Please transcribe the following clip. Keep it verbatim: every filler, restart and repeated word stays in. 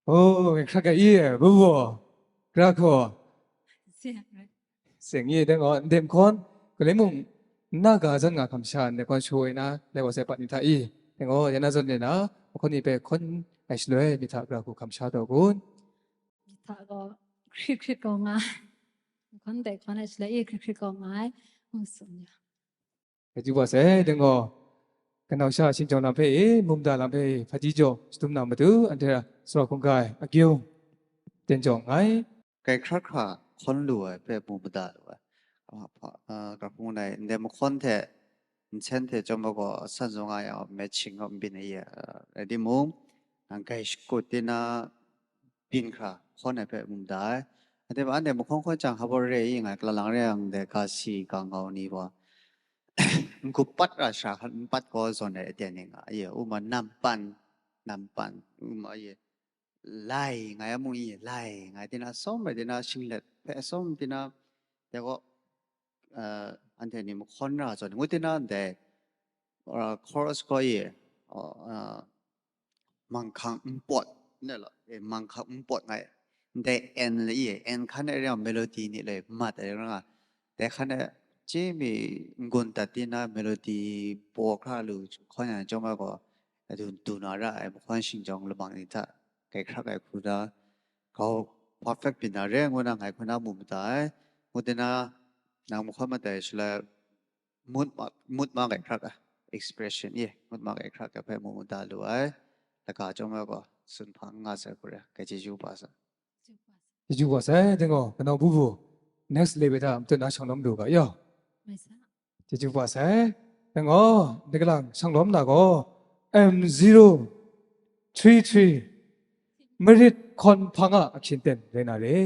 Oh, ngai hkrat ga i, bu bu, gra hku. Seng i, dai gaw, ndai mahkawn, galai mung, n na ga zawn nga hkam sha, ndai mahkawn shu ai na, dai gaw sai pat ni hta i, dai gaw, ya na zawn ni na, mahkawn ni hpe hkawn ai shaloi, myit hta gra hku hkam sha taw kun. Myit hta gaw, hkrit hkrit gaw nga ai. Mahkawn dai hkawn ai shaloi, i hkrit hkrit gaw nga ai, ngu tsun ya. Chyeju wa sai, dai gaw, kanau sha shingchawng lam hpe e, mungda lam hpe e, hpaji jaw shadum na matu, anhte a sara hkungga ai agyung, ten jaw nngai. Kai hkrat hkra hkawn lu ai hpe mu mada lu ai. Hpa, hpa, ah, ga hpung nai, ndai mahkawn hte, nsen hte chyawm ai gaw, san zawn nga yang, matching gaw n byin ai, ah, rai timung, nang kai shakut ti na, byin hkra hkawn ai hpe mu mada ai. Anhte ma, anhte mahkawn hkawn chyang, hpa baw re i ngai, kalalang re yang, ndai ga si ga ngau ni gaw, n-gup pat ra shara hkan n pat gaw zawn ai aten ni nga, aye, u ma, nampan, nampan, u ma, aye, lai ngai a mung i, lai ngai tina, sawm rai tina, shinglet hpe sawm tina, ya gaw, uh, anhte ni mahkawn ra zawn, ngu tina, ndai, uh, chorus gaw i, uh, uh, manghkang npawt, ne lo, eh, manghkang npawt ngai, ndai n le i, n hkan e reng melody ni le mat ai reng nga, dai hkan e chye mi n-gun dat di na melody paw hkra lu hkawn yang chyawm ai gaw, du, du na ra ai mahkawn shingchawng lamang ni hta kai hkrak ai hku da, grau perfect byin na re ngu na ngai hku na mu mada ai, ngu di na, nang mahkawn matai shaloi, mut ma, mut ma kai hkrak ai, expression e, mut ma kai hkrak ai hpe mu mada lu ai, laga chyawm ai gaw, tsun hpang n nga sai hku re, kai chyeju pa sa. Chyeju wa sai, dai gaw, kanau bu bu, next level hta matut na shang lawm lu ga yaw. Mai sa. Chyeju wa sai, dai gaw, ndai galang shang lawm na gaw, M zero three three, marit hkawn hpang a ahkyen ten rai na re.